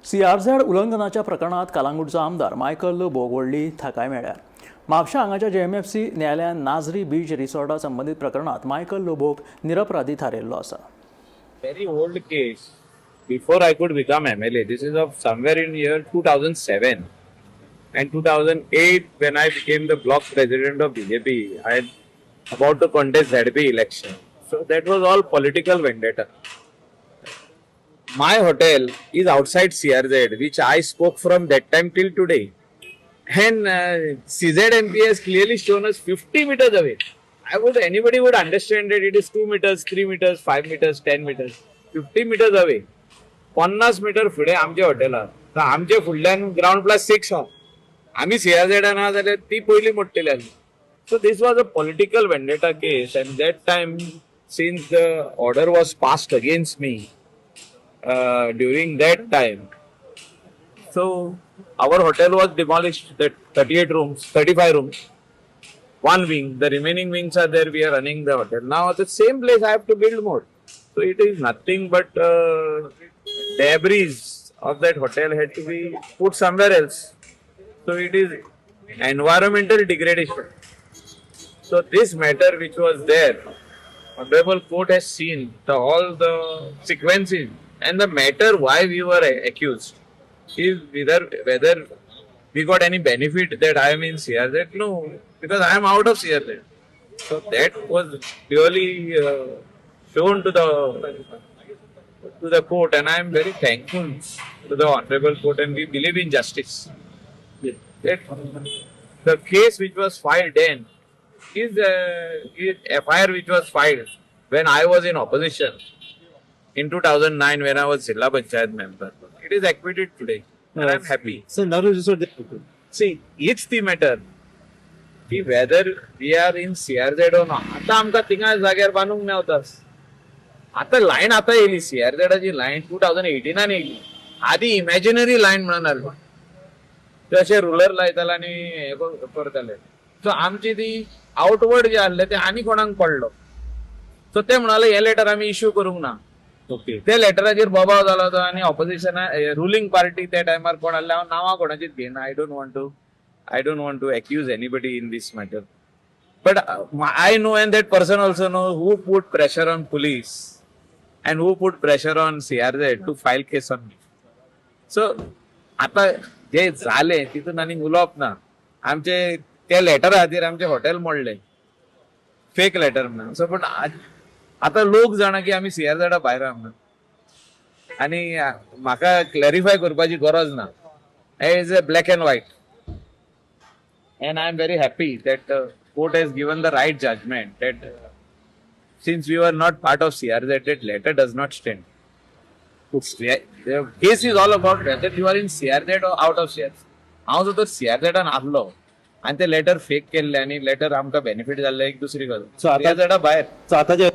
CRZ उल्लंघनाच्या प्रकरणात कालांगूटचो आमदार Michael लोबोक व्हडली थाकाय मेळ्ळ्या. म्हापशा हांगाच्या जेएमएफसी न्यायालयान नाझरी बीच रिसॉर्टा संबंदीत प्रकरणात मायकल लोबोक निरपराधी थारायल्लो आसा. Very old case. Before I could become MLA, this is of somewhere in year 2007. And 2008, when I became the block president of BJP, I had about to contest ZP election. So that was all political vendetta. My hotel is outside CRZ, which I spoke from that time till today. And CZMP has clearly shown us 50 meters away. I would anybody would understand that it is 2 meters, 3 meters, 5 meters, 10 meters, 50 meters away. 50 metre फुडें आमचें hotel आहा. तर आमचे फुडल्यान ground plus six आहा. आमी सीआरझेडान आहा जाल्यार ती पयलीं मोडटली आसली. So this was a political vendetta case, and that time, since the order was passed against me during that time, so our hotel was demolished, that 38 rooms, 35 rooms, one wing, the remaining wings are there, we are running the hotel. Now at the same place I have to build more. So it is nothing but debris of that hotel had to be put somewhere else. So it is environmental degradation. So this matter which was there, Honorable Court has seen all the sequences and the matter why we were accused is whether we got any benefit that I am in CRZ. No, because I am out of CRZ. So that was clearly shown to the court, and I am very thankful to the honorable court, and we believe in justice. That the case which was filed then is FIR which was filed when I was in opposition in 2009, when I was Zilla Panchayat member. It is acquitted today, and I am happy. Sir, now resort. See, it's the matter की whether we are in CRZ or not. आता आमकां थिंगा जाग्यार बांदूंक मेवता. आता line आता येयली, सीआरझेडाची line 2018न येयली. आदी इमॅजिनरी लायन म्हणून आसली. ते अशे रुलर लायताले आनी हे करताले. सो आमची ती आउटवर्ड जे आसले ते आनी कोणाक पडलो. सो ते म्हणाले, हे लेटर आमी इश्यू करूंक ना. त्या लेटराचेर बोबाव जालो तो आनी ऑपोजिशना रुलींग पार्टी त्या टायमार कोण आसले, हांव नांवां कोणाचीच घेयना. I don't want to accuse anybody in this matter, but I know and that person also know who put pressure on police and who put pressure on CRZ to file case on me. So आता जे जालें तितून आनी उलोवप ना. आमचे त्या लेटरा खातीर आमचे हॉटेल मोडले, फेक लेटर म्हणून. सो पण आतां लोक जाणा की आमी सीआरझेडा भायर आहा म्हणून आनी म्हाका क्लॅरिफाय करपाची गरज ना. Is a black and white, and I am very happy that court has given the right judgment that since we were not part of CRZ, that letter does not stand. The case is all about whether you are in CRZ or out of CRZ. हांव जर तर सीआरझेडान आसलो आनी ते letter fake केल्ले आनी letter आमकां benefit जाल्ले, एक दुसरी गजाल. So सीआरझेडा भायर. सो आता जे